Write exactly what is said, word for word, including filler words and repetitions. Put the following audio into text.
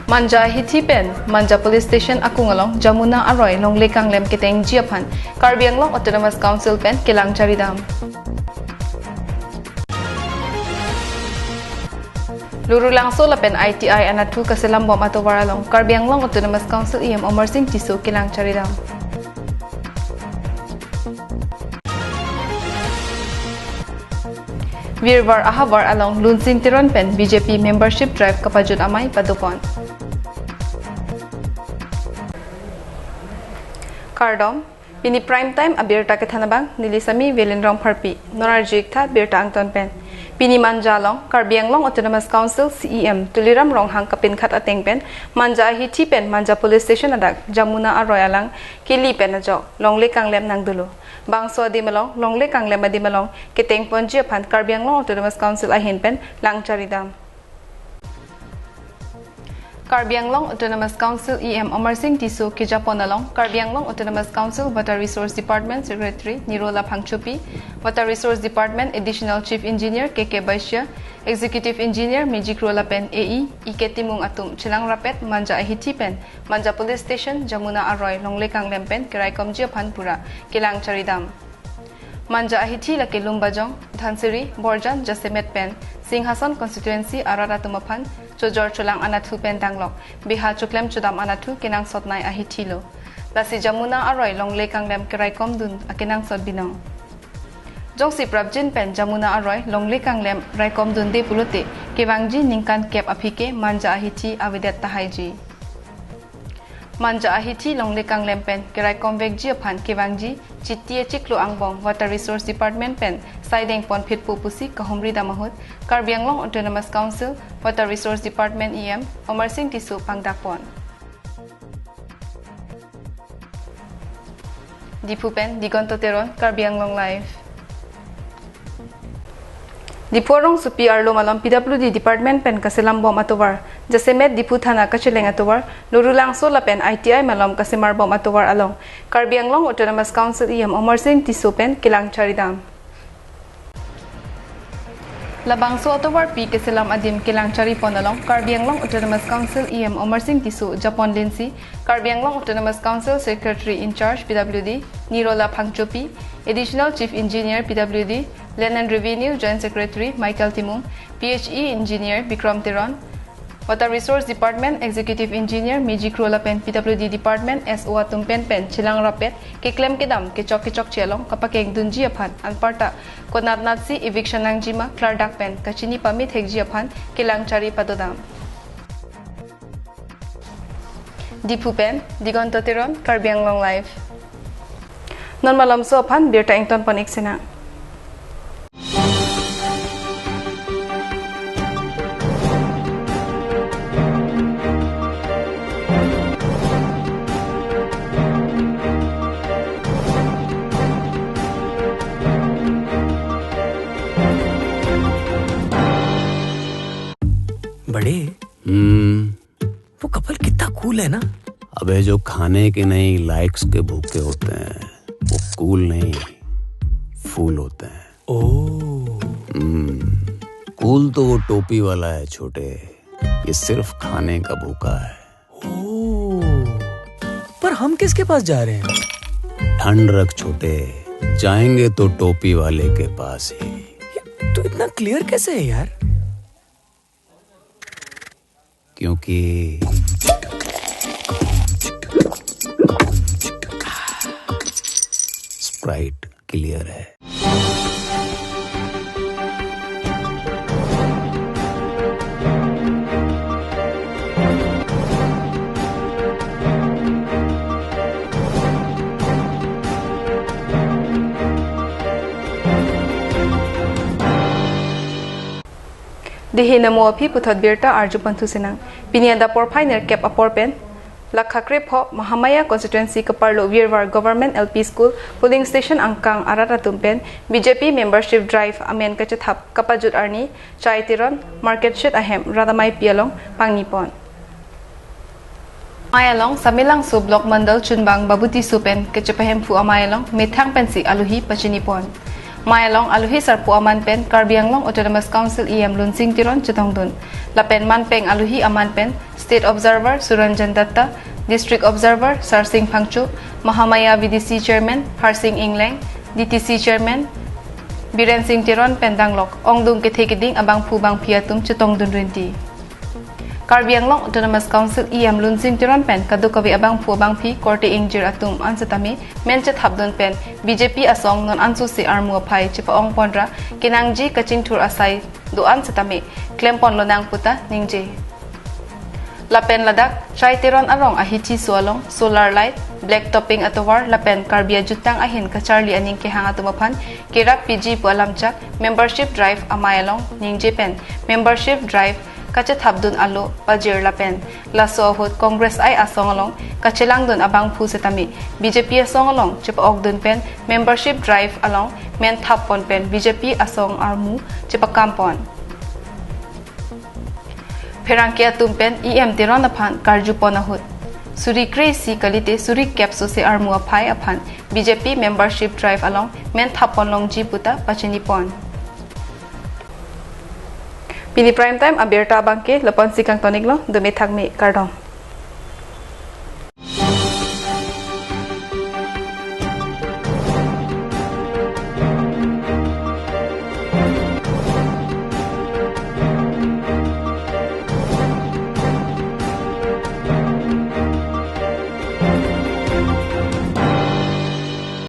Manja ahithi pen Manja Police Station akung along Jamuna aroi longle kanglem ketengji aphan Karbi Anglong Autonomous Council pen kelang charidam. Lurulangso lapen I T I anatthu kaselambom atovar along Karbi Anglong Autonomous Council E M Amarsing Tisso kelang charidam. Virvar ahavar along Lunsing Teron pen B J P membership drive kapajut amei padopon. Kardom, pini prime time abirta kethan abang, neli Sami Velen Rongpharpi, non arju-ik tha birta angton pen. Pini Manja along, Karbi Anglong Autonomous Council C E M Tuliram Ronghang kapinkhat ateng pen, Manja ahithi pen Manja Police Station adak, Jamuna aroi alang, keli pen ajok, longle kanglem nangdolo. Bangso adim along, longle kanglem adim along, ketengponji aphan Karbi Anglong Autonomous Council ahin pen lang charidam. Karbi Anglong Autonomous Council E M Amarsing Tisso kejapon along, Karbi Anglong Autonomous Council Water Resource Department Secretary Nirola Phangchopi, Water Resource Department Additional Chief Engineer K K Baisya, Executive Engineer Mejikro lapen A E E K Timung atum chelang rapet Manja ahithi pen Manja Police Station, Jamuna aroi longle kanglem pen keraikomji aphan pura kelang charidam. Manja ahithi lake Lumbajong, Dhansiri, Borjan, jasemet pen Singhason constituency arat atum aphan chojor cholang anatthu pen danglok, beha choklem chodam anatthu kenangsotnei ahithi lo. Lasi Jamuna aroi longle kanglem keraikomdun akenangsot binong. Jongsi prapjin pen Jamuna aroi longle kanglem raikomdunde pulote, kevangji ningkan kep aphi ke Manja ahithi avedet tahaiji. Manja ahithi longle kanglem pen keraikomvekji aphan kevangji chiti achiklo angbong Water Resource Department pen saideng ponphitpo pusi kahumridam ahut, Karbi Anglong Autonomous Council Water Resource Department E M Amarsing Tisso pangdakpon. Diphu pen Digonto Teron, Karbi Anglong Live. Diphu arongsopi arlo malom P W D Department pen kaselambom atovar, jasemet Diphu Thana kacheleng atovar, Lurulangso lapen I T I malom kasemarbom atovar along, Karbi Anglong Autonomous Council E M Amarsing Tisso pen kelang charidam. Labangso atovarpi keselam adim kelang charipon along, Karbi Anglong Autonomous Council E M Amarsing Tisso, Japon Linsi, Karbi Anglong Autonomous Council Secretary in Charge P W D Nirola Phangchopi, Additional Chief Engineer P W D Land and Revenue Joint Secretary Michael Timung, P H E Engineer Bikram Teron, Water Resource Department Executive Engineer Mejikro lapen P W D Department S O atum pen pen chelang rapet keklem kedam kechok kechokche along kapakengdunji aphan anparta konatnatsi eviction nangjima klardak pen kachini pamethekji aphan kelang chari padodam. Diphu pen Digonto Teron, Karbi Anglong Live. Non malomso aphan birta ingtonpon-ik sinang. बड़े, हम्म। वो कपल कितना कूल है ना? अबे, जो खाने के नहीं, लाइक्स के भूखे होते हैं, वो कूल नहीं, फूल होते हैं। ओ। हम्म, कूल तो वो टोपी वाला है, छोटे, ये सिर्फ खाने का भूखा है। ओ, पर हम किसके पास जा रहे हैं? ठंड रख, छोटे, जाएंगे तो टोपी वाले के पास ही। ये तू इतना क्लियर कैसे है, यार? क्योंकि स्प्राइट क्लियर है। Dehi namo aphi puthot birta arjupon thusinang. Pini adap porphai nerkep apor pen, lakha krepho Mahamaya constituency kaparlo Virvar Government L P School polling station angkang arat atum pen B J P membership drive amen kachethap kapajut arni Chai Teron Market Shed ahem rat ameipi along pangnipon. Amei along Samelangso Block Mandal Chunbang Babu Tisso pen kachepahemphu amei along methang pensi alohi pachinipon. Amei along alohi sarpo aman pen Karbi Anglong Autonomous Council E M Lunsing Teron chetongdun. Lapen manpeng alohi aman pen State Observer Suranjan Datta, District Observer Sarsing Phangcho, Mahamaya V D C Chairman Harsing Engleng, D T C Chairman Biren Singh Teron pen danglok ongdung kethe keding abangphu bangphi atum chetongdun rinti. Karbi Anglong Autonomous Council E M Lunsing Teron pen kadokave abangphu abangphi korte ingjir atum an setame men chethapdun pen B J P asong non anso si armu aphai chepa-ong ponra kenangji kachingthur asai do-an setame klem ponlonang puta ningje. Lapen ladak Trai Teron arong ahithi so along solar light, black topping atovar lapen Karbi ajutang ahin kacharli aning kehang atum aphan kerap piji pu alamchak membership drive amei along ningje pen membership drive kachethapdun alo pajir lapen laso ahut Congress I asong along kachelangdun abangphu setame B J P asong along chepa-okdun pen membership drive along men thap pon pen B J P asong armu chepakam pon. Pherangke atum pen E M Teron aphan karju pon ahut suri kre-isi kalite suri kep sose armu aphai aphan B J P membership drive along men thap pon longji puta pachini pon. Pini prime time abirta abangke lapu-an si kangton-iklo, dome thakme, kardom.